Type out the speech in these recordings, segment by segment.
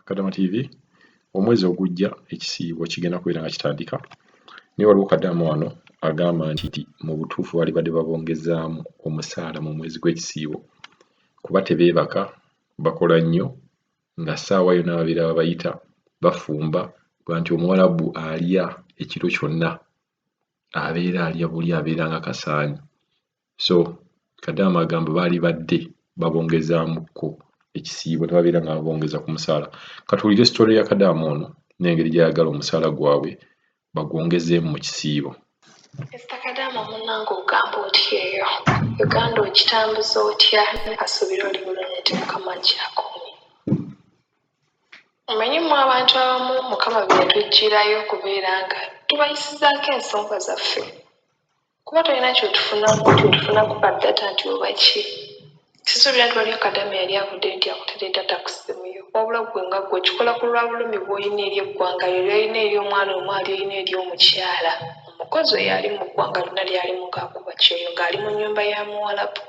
Kadama TV, omwezi ogujja ekisiibo kigenda kubeera nga kitandika, naye waliwo Kadaama wano agamba nti mu butuufu baalibadde babongezaamu omusaala mu mwezi gw'ekisiibo kuba tebeebaka, bakola nnyo nga ssaawa yonna babeera babayita bafumba nti Omuwarabu alya ekiro kyonna, abeera alya buli abeera nga kasaanyi. So Kadaama agamba baalibadde babongezaamukko ekisiibo ne babeera nga babongeza ku musaala. Katuwulire story ya Kadaama ono n'engeri gy'ayagala omusaala gwabwe bagwongezeemu mu kisiibo. Mr. Kadaama munnange, ogamba otya eyo? Uganda ogitambuza otya? Asuubira oli bulungi nti Mukama akyakuumye. Omanyi mmwe abantu abamu Mukama bye yatuggyirayo okubeera nga tubayisizaako ensonga zaffe. Kuba tolina kyotufunamu nti otufunaku ka data nti oba ki. Sisuubira nti waliyo Kadaama yali avuddeyo nti akuteera data ku ssimu yo. Wabula ggwe nga ggwe okikola ku lwa bulumi bw'olina eri eggwanga lyo, ly'olina eri omwana omu, ly'olina eri omukyala. Omukozi oyo ali mu ggwanga lyonna ly'alimu ng'akuba kyeyo ng'ali mu nnyumba ya Muwalabu.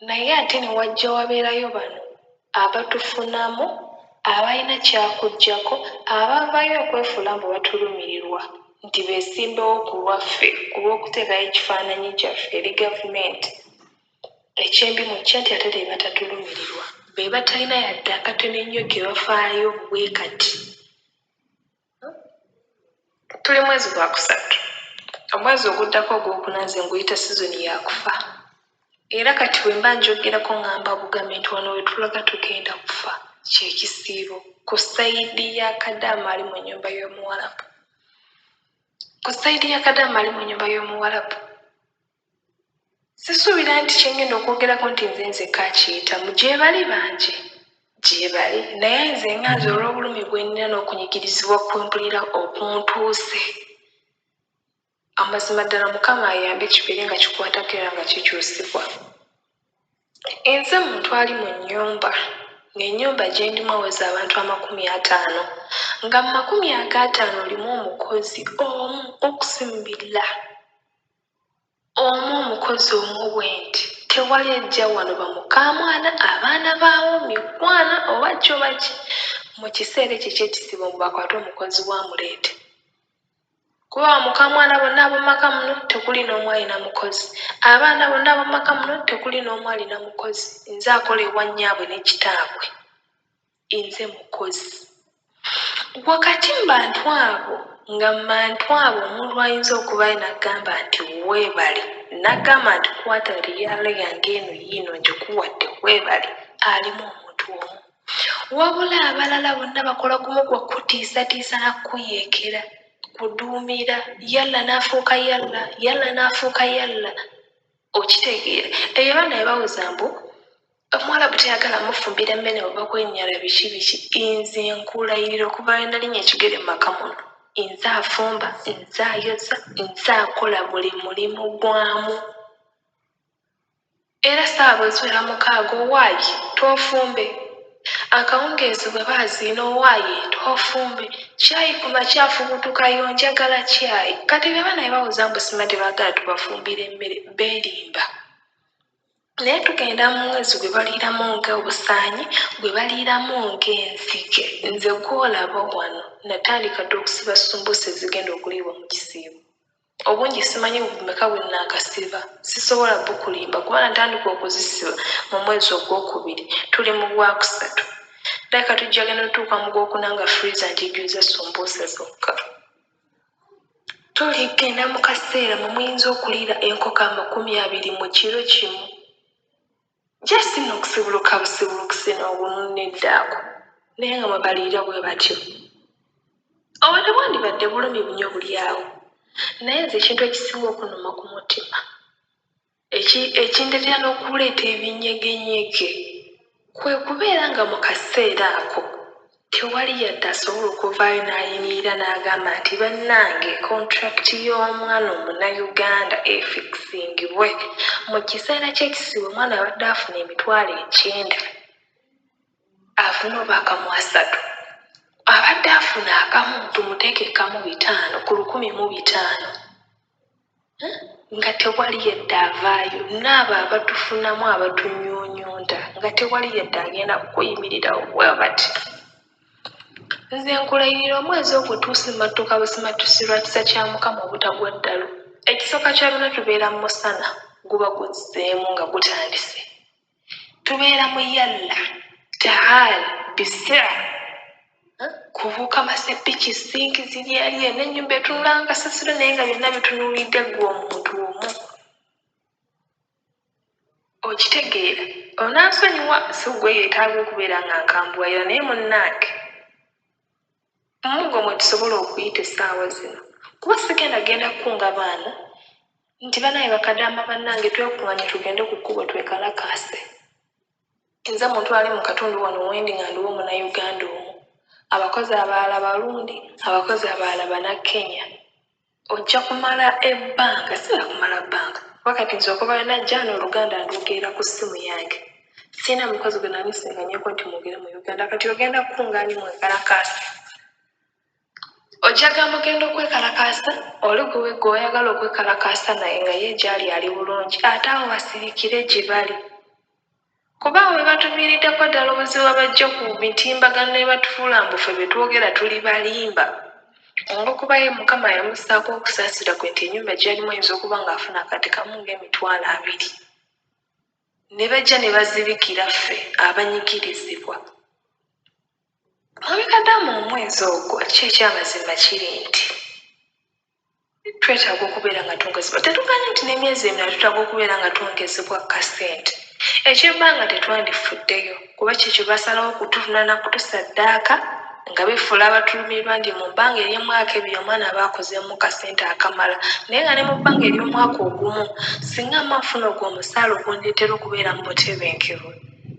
Naye ate ne wajja wabeerayo bano abatufunamu, abalina kyakuggyako, abavaayo okwefuula mbu batulumirirwa nti beesimbewo ku lwaffe ku lw'okuteekayo ekifaananyi kyaffe eri gavumenti. Ekyembi mu kyo nti ate be batatulumirirwa, be batalina yadde akatono ennyo ke bafaayo bwe kati. Tuli mwezi gwa kusatu. Omwezi oguddako ogwokuna nze nguyita sizoni ya kufa. Era kati bwe mba njogerako ŋŋamba bugambi nti wano we tulaga tugenda kufa ky'ekisiibo ku side ya Kadaama ali mu nnyumba y'Omuwarabu. Ku side ya Kadaama ali mu nnyumba y'Omuwarabu. Sisuubira nti kye ŋŋenda okwogerako nti nze nzekka akiyitamu, gye bali bangi, gye bali naye nze nga nze olw'obulumi bwe nnina n'okunyigirizibwa kwe mpulira okuntuuse, amazima ddala Mukama ayambe kibeere nga kikwatako era nga kikyusibwa. Nze muntu ali mu nnyumba, ng'ennyumba gye ndimu eweza abantu 50, nga mu 50 olimu omukozi omu, uqsimu billah, omu omukozi omu bwe nti tewali ajja wano bamukaamwana, abaana baawo, mikwano oba ki oba ki mu kiseera ekyo eky'ekisiibo mbu bakwate omukozi we amuleete. Kuba bamukaamwana bonna ab'omu maka muno tekuli n'omu alina mukozi, abaana bonna ab'omu maka muno tekuli n'omu alina mukozi, nze akola ewa nnyaabwe ne kitaabwe, nze mukozi. Wakati mu bantu abo nga mu bantu abo omuntu ayinza okuvaayo n'agamba nti weebale, n'agamba nti kwata riyaalo yange eno yiino ngikuwadde weebale, alimu omuntu omu. Wabula abalala bonna bakola gumu gwa kutiisatiisa na kukuyeekera, kuduumira, yalla n'afuuka yalla, yalla n'afuuka yalla. Okitegeera? Eyo abaana bye bawoza mbu Omuwarabu tayagala mufumbira mmere oba kwennyala biki biki. Nze nkulayirira okuva lwe nalinnya ekigere mu maka muno, nze afumba, nze ayoza, nze akola buli mulimu gwamu. Era ssaawa bwe ziwera 6 owaaye toofumbe, akawungeezi bwe baaziina owaaye toofumbe, caayi ku makya afubutukayo njagala caayi. Kati ebyo abaana bye bawoza mbu simanyi tebaagala tubafumbire mmere beerimba. Naye tugenda mu mwezi gwe baliiramu ng'obusaanyi, gwe baliiramu ng'enzige. Nze gw'olaba wano natandika dda okusiba sumbuusa ezigenda okuliibwa mu kisiibo. Obungi simanyi bumeka bwe nnaakasiba, sisobola bukulimba kuba natandika okuzisiba mu mwezi ogwokubiri, tuli mu gwakusatu. Kirabika tujja genda otuuka mu gwokuna nga freezer ngijjuzza sumbuusa zokka. Tuligenda mu kaseera mwe muyinza okuliira enkoko 20 mu kiro kimu. Just nno okusibuluka busibulukusi n'obuneddaako naye nga mwe baliira bwe batyo. Obwo tebwandibadde bulumi nnyo buli awo. Naye nze ekintu ekisinga okunnuma ku mutima ekindeetera n'okuleeta ebinyegenyege kwe kubeera nga mu kaseera ako tewali yadde asobola okuvaayo n'ayimirira n'agamba nti bannange kontulakiti y'omwana Omunnayuganda efikisingibwe. Mu kiseera ky'ekisiibo omwana abadde afuna 90,000 afune oba akamu asatu, abadde afuna akamu tumuteeke kamu bitaano ku 1,500. Nga tewali yadde avaayo n'abo abatufunamu abatunyuunyunta nga tewali yadde agenda kuyimirirawo bwe bati. Nze nkulayirira omwezi ogwo tusimattuka busimattusi lwa kisa kya Mukama obutagwa ddalu. Ekisooka kya byonna tubeera mu musana guba guzzeemu nga gutandise. Tubeera mu yalla taal bisia kubuuka masepiki sinki ziri eri eno ennyumba etunula nga kasasiro naye nga byonna bitunuulidde ggwe omuntu omu. Okitegeera? Onansonyiwa si ggwe yeetaaga okubeera nga nkambuwalira naye munnange muggo mwe tusobola okuyita essaawa zino kuba sigenda genda kukunga baana nti banaye bakadaama bannange twekunganye tugende ku kkubo twekalakaase. Nze muntu ali mu katundu wano wendi nga ndiwo Munnayuganda omu, abakozi abalala Barundi, abakozi abalala Bannakenya. Ojja kumala ebbanga, si na kumala bbanga kuba kati nze okuva lwe najja wano Oluganda ndwogerera ku ssimu yange. Sirina mukozi gwe nali nsinkanyeko nti mwogere mu Uganda kati ogenda kukunga ani mwekalakaase? Ojja gamba ogenda okwekalakaasa oli gwe gw'oyagala okwekalakaasa naye nga ye gy'ali ali bulungi ate awo basirikire gye bali. Kuba abo be batuviiriddeko ddala obuzibu abajja ku mitimbagano ne batufuula mbu ffe bye twogera tuli balimba. Olw'okuba ye Mukama yamussaako okusaasira kwe nti ennyumba gy'alimu ayinza okuba ng'afuna akadde kamu ng'emitwalo 20. Ne bajja ne bazibikira ffe abanyigirizibwa. Mwami Kadaama omwezi ogwo kyo ekyamazima kiri nti twetaaga okubeera nga twongezebwa. Tetugaanye nti n'emyezi emirala twetaaga okubeera nga twongezebwa ku kasente. Eky'ebbanga tetwandifuddeyo kuba kyekyo basalawo kutuvuna na kutusaddaaka nga beefuula abatulumirirwa nti mu bbanga ery'emyaka ebiri omwana aba akozeemu kasente akamala naye nga ne mu bbanga ery'omwaka ogumu singa mba nfuna ogwo omusaala ogundeetera okubeera mu butebenkevu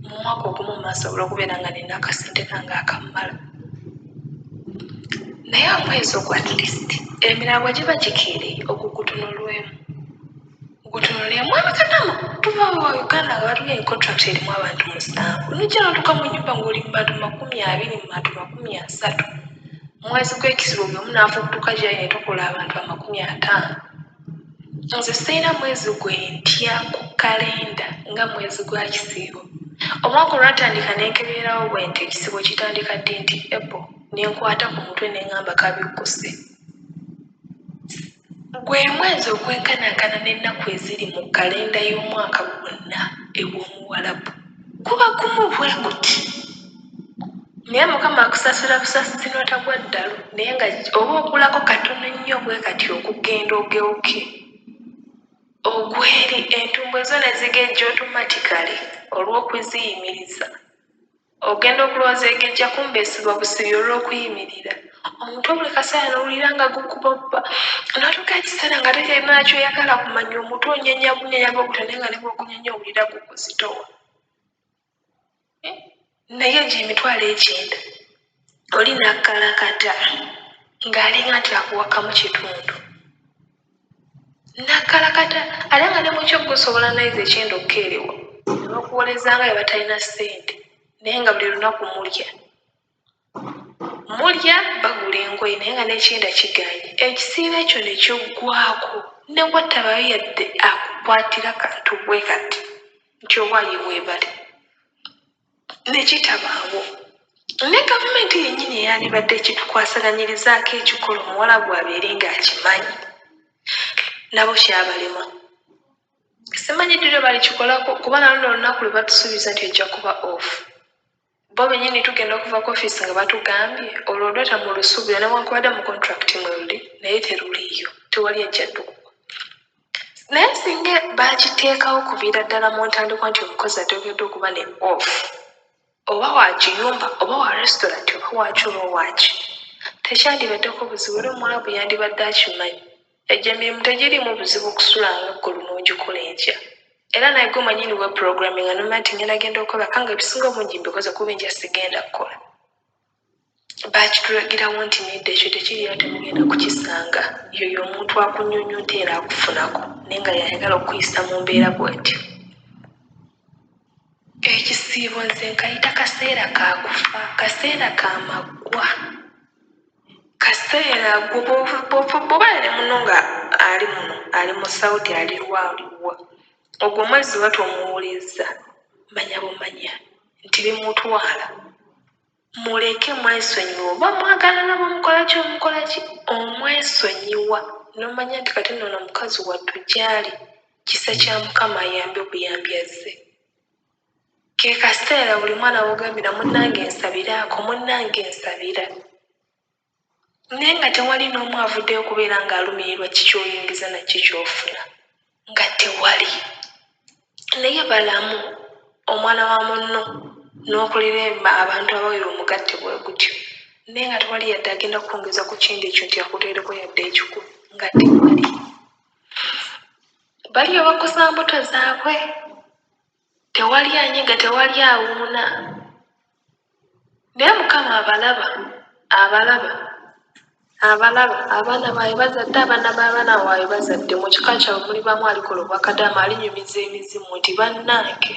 mu mwaka ogumu mba nsobola okubeera nga nina akasente kange akammala. Naye omwezi ogwo at least emirala bwe giba gikeereye ogwo gutunulwemu. Gutunulemu. Mwami Kadaama tuva wa Uganda nga batugambye contract erimu abantu 7 nojja n'otuuka mu nnyumba ng'oli mu bantu 20 mu bantu 30. Mwezi gw'ekisiibo buli omu n'afubutuka gy'ali ne tukola abantu 50. Nze sirina mwezi gwe ntya ku kalenda nga mwezi gwa kisiibo. Omwaka olwatandika ne nkebererawo bwe nti ekisiibo kitandika ddi nti April ne nkwata ku mutwe ne ŋŋamba kabikkuse. Gwe mwezi ogwenkanankana n'ennaku eziri mu kalenda y'omwaka gwonna ew'Omuwarabu. Guba gumu bwe guti. Naye Mukama akusasula busaasizi n'otagwa ddalu naye nga oba ogulako katono nnyo bwe kati okugenda ogewuke. Ogwe eri entumbwe zo ne zigejja automatically olw'okuziyimiriza. Ogenda okulowooza egejja kumbe esiba busibi olw'okuyimirira. Omutwe buli kaseera n'owulira nga gukubobba n'otuuka ekiseera nga tokyalina na ky'oyagala kumanya omutwe onyenya bunyenya bw'ogutyo naye nga ne bw'ogunyenya owulira gukuzitowa. Naye egyo emitwalo 90 oli n'akkalakata ng'alinga nti akuwakamu kitundu. N'akkalakata ate nga ne mu kyo gusobola nayiza ekyenda okukeerewa ne bakuwoleza nga bwe batalina ssente naye nga buli lunaku mulya. Mulya bagula engoye naye nga n'ekyenda kigaanye. Ekisiibo ekyo ne kiggwaako ne watabayo yadde akukwatira kantu bwe kati nti owaaye weebale ne kitabaawo. Ne gavumenti yennyini eyandibadde ekitukwasaganyirizaako ekikola Omuwarabu abeere ng'akimanyi nabo kyabalema. Simanyi ddi lwe balikikolako kuba na luno olunaku lwe batusuubiza nti ejja kuba off. Bo bennyini tugenda okuva ku ofiisi nga batugambye olwo olweta mulusuubira newankubadde mu contract mwe luli naye teruliiyo tewali ajja ddukuwa. Naye singa baakiteekawo kuviira ddala mu ntandikwa nti omukozi ateekeddwa okuba ne off oba wa kiyumba oba wa restaurant oba waaki oba waaki tekyandibaddeko buzibu era Omuwarabu yandibadde akimanyi. Egyo emirimu tegiriimu buzibu kusula nga ggulu n'ogikola enkya. Era naye gwe mwennyini weeprogramminga n'omanya nti ngenda genda okwebaka nga ebisinga obungi mbikoze kuba enkya sigenda kukola. Baakitulagirawo nti nedda ekyo tekiriiyo temugenda kukisanga. Y'oyo omuntu akunyunyunta era akufunako naye nga y'ayagala okukuyisa mu mbeera bw'etyo. Ekisiibo nze nkayita kaseera ka kufa, kaseera ka maggwa, kaseera bw'obeera ne munno nga ali muno ali mu Saudi ali wa ali wa, ogwo omwezi oba tomuwulizza manya bumanya nti bimutwala. Muleke mwesonyiwe oba mwagalana bamukola ki omukola ki omwesonyiwa n'omanya nti kati nno ono omukazi wattu gy'ali kisa kya Mukama ayambe buyambi azze. Ke kaseera buli mwana w'ogambira munnange nsabiraako munnange nsabira. Naye nga tewali n'omu avuddeyo kubeera ng'alumirirwa ki ky'oyingiza na ki ky'ofuna. Nga tewali. Naye balamu omwana wa munno n'okolera abantu abawera omugatte bwe gutyo. Naye nga tewali yadde agenda kukwongeza ku kindi ekyo nti akuteereko yadde ekikumi. Nga tewali. Bali abakuza mbuto zaabwe. Tewali anyiga, tewali awuuna. Naye Mukama abalaba, abalaba, abalaba. Abaana baabwe bazadde, abaana b'abaana baabwe bazadde. Mu kika kyabwe mulibamu alikola obwakadaama, alinyumiza emizimu nti bannange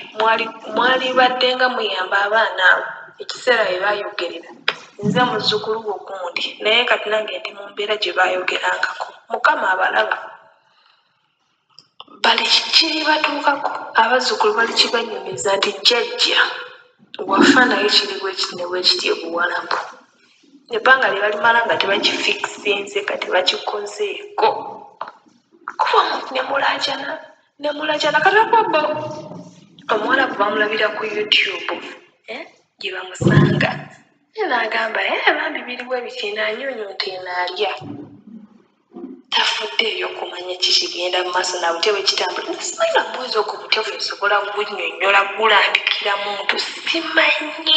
mwalibadde nga muyamba abaana abo ekiseera we baayogerera. Nze muzzukulu wo gundi, naye kati nange ndi mu mbeera gye baayogerangako. Mukama abalaba. Bali kiribatuukako abazzukulu balikibanyumiza nti jjajja wafa naye kiri bwekiti ne bwekiti e Buwalabu. Ebbanga lye balimala nga tebakifikisinze nga tebakikozeeko. Kuba omuntu ne mulaajana ne mulaajana kati lwakuba bo Omuwarabu bamulabira ku YouTube eh, gye bamusanga. Naye n'agamba eh, bambi biri bwe biti eno anyunyunta eno alya. Tafuddeeyo kumanya ki kigenda mu maaso na butya bwe kitambula. Nze simanyi na mwezi ogwo butya bwe nsobola gunnyonnyola gulambikira muntu simanyi.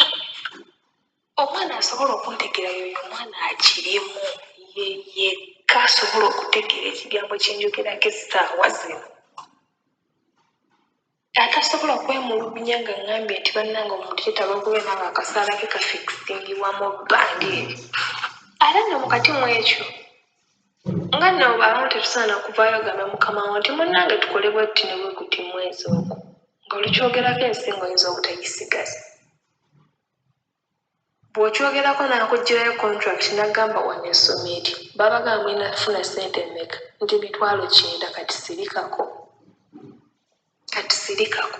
Omwana asobola okuntegeera y'oyo omwana akirimu ye yekka asobola okutegeera ekigambo kye njogerako essaawa zino. Atasobola kwemulugunya nga ngambye nti bannange omuntu yeetaaga okubeera nga akasaala ke kafikisingibwa mu bbanga eryo. Ate nno mu kati mu ekyo nga nno abamu tetusaana kuvaayo gambe mukama wo nti munnange tukole bwe tuti ne bwe kuti mu mwezi ogwo ng'olukyogerako ensingo oyinza obutagisigaza. Bw'okyogerako n'akuggyirayo contract n'agamba wano esoma eri babagamba mulina kufuna ssente mmeka nti 90,000 kati sirikako. Kati sirikako.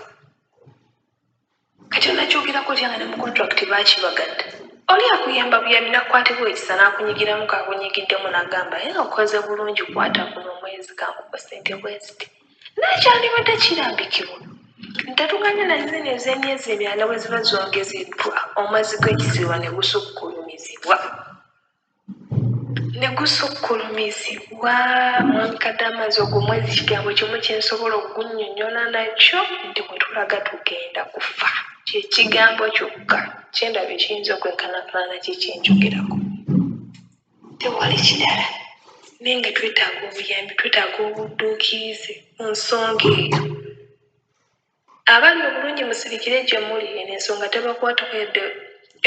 Kati onakyogerako otya nga ne mu contract baakibaga dda. Oli akuyamba buyambi n'akukwatibwa ekisa n'akunyigiramu k'akunyigiddemu n'agamba eh okoze bulungi kwata guno omwezi kankuwe ssente bweziti. Naye kyandibadde kirambikibwa nti tetuganye na zino ez'emyezi emirala ne bwe ziba zongezeddwa omwezi gw'ekiziba ne gusukkulumizibwa. Ne gusukkulumizibwa Mwami Kadaamazi ogwo omwezi kigambo kimu kye nsobola okugunnyonnyola nakyo nti bwe tulaga tugenda kufa. Kye kigambo kyokka kye ndaba ekiyinza okwenkanankana nakyo kye njogerako. Tewali kirala. Naye nga twetaaga obuyambi, twetaaga obudduukirize ku nsonga eyo. Abali obulungi musirikire gye muli, eno ensonga tebakwatako yadde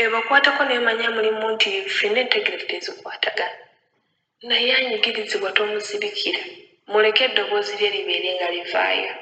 ebakwatako naye manya mulimu nti ffenna entegeera tezikwatagana. Naye anyigirizibwa tomuzibikira, muleke eddoboozi lye libeere nga livaayo.